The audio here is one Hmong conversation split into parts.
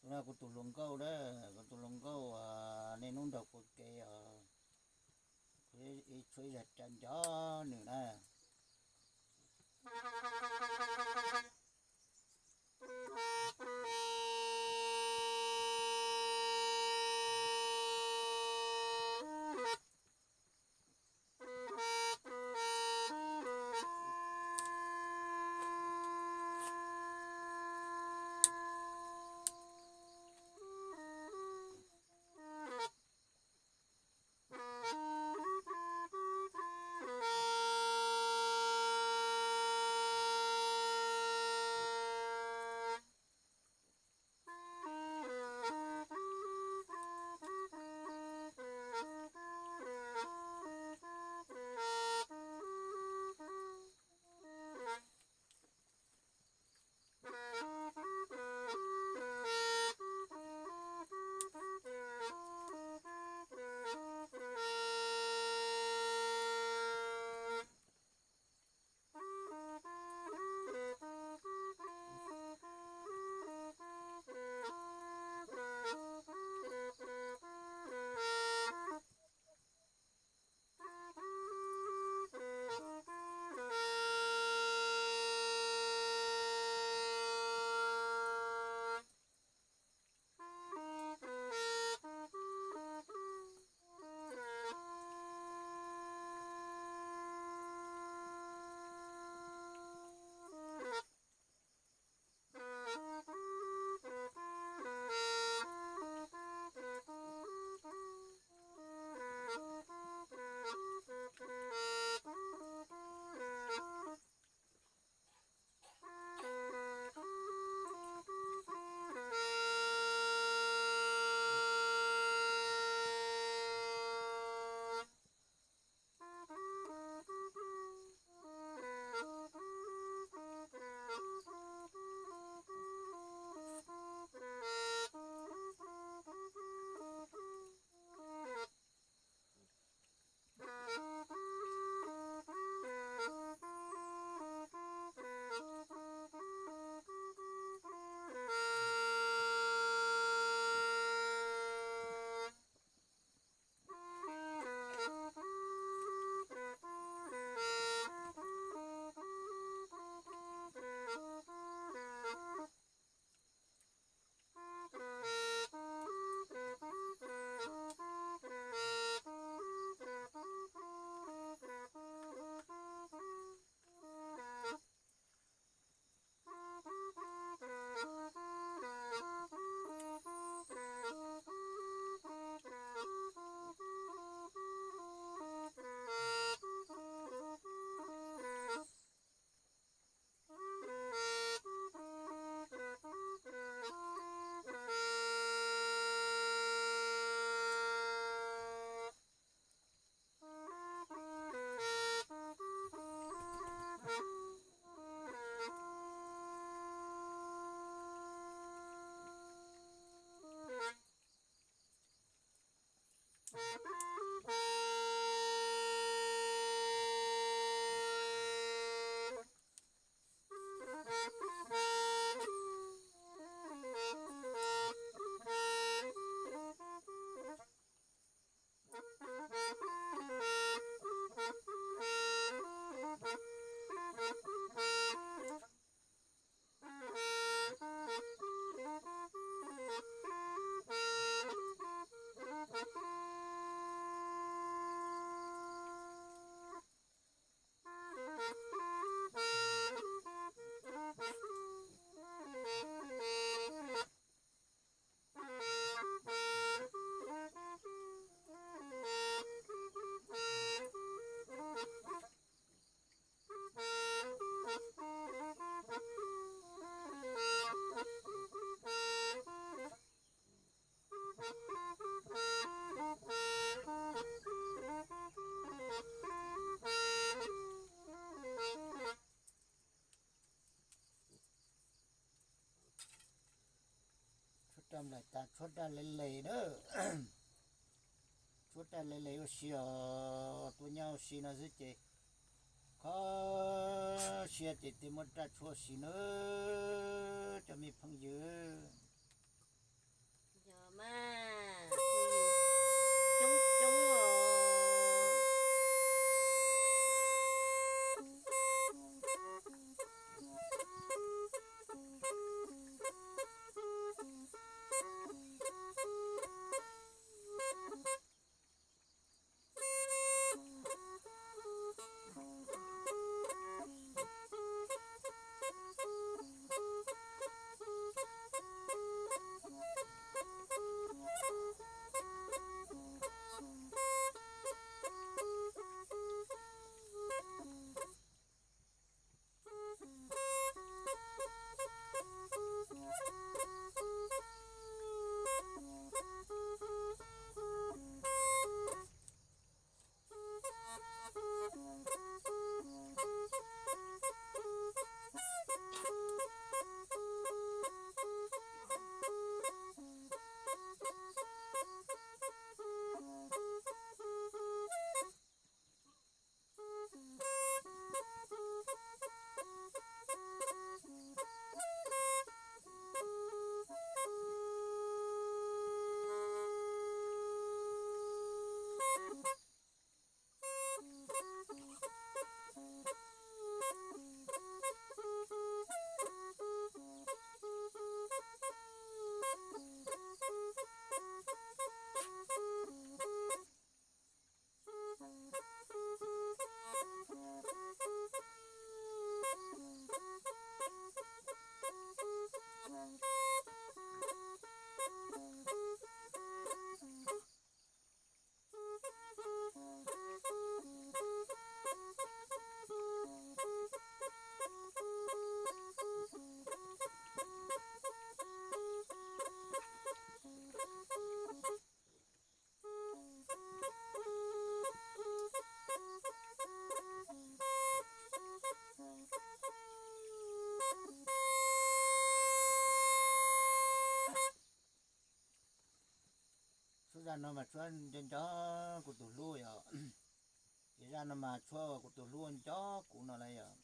Kuv tus hluas nkauj na, kuv tus hluas nkauj, nej hnub nraug puag ke os, kuv ib tshuab zag tsa nco nws na. Tshuab raj nplaim tas tshuab raj le le na. Tshuab raj le le ua si os, tuaj nyob ua si no xwb ces kho siab ces tej muab raj tshuab ua si na, cov me phooj ywg. Zaj no mas tshuav nco nco kuv tus hlub yom. Ces zaj no mas tshuav kuv tus hlub nco kuv no lawm yom.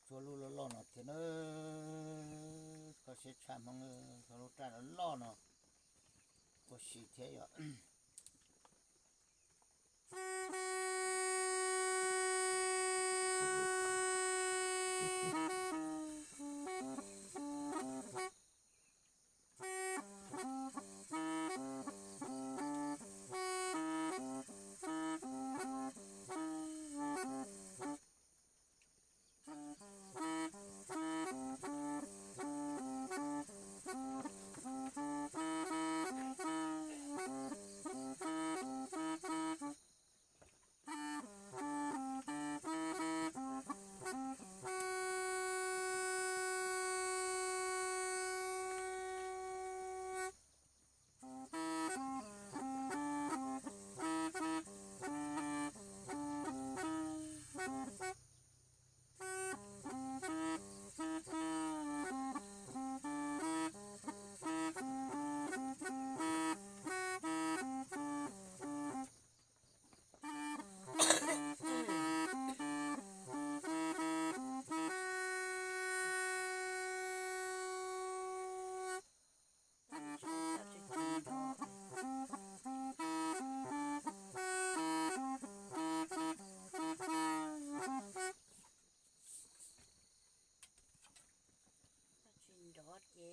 Tshuav lub loj loj no thiab na, koj siab tshaj Hmoob, tshuav lub raj loj loj no, ua si thiab yom.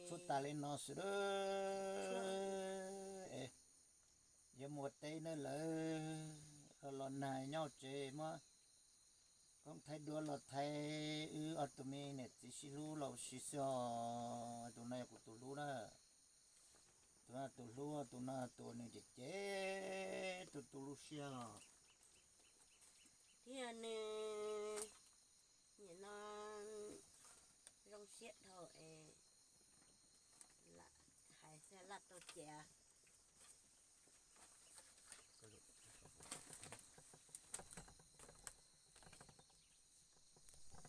Tsuj tas li no xwb. Yuav mus teb nawb lawv, los nag nyob tsev muab koob thaij duab los thaij wb ob tug me niam txiv sib hlub los ua si xwb os. Tus no yog kuv tus hlub na. Tus no tus hlub, tus no tus nws cem cem tus tu lub siab os. Thiab nws nim no zoo siab dhau es hais xwb laj tau cem.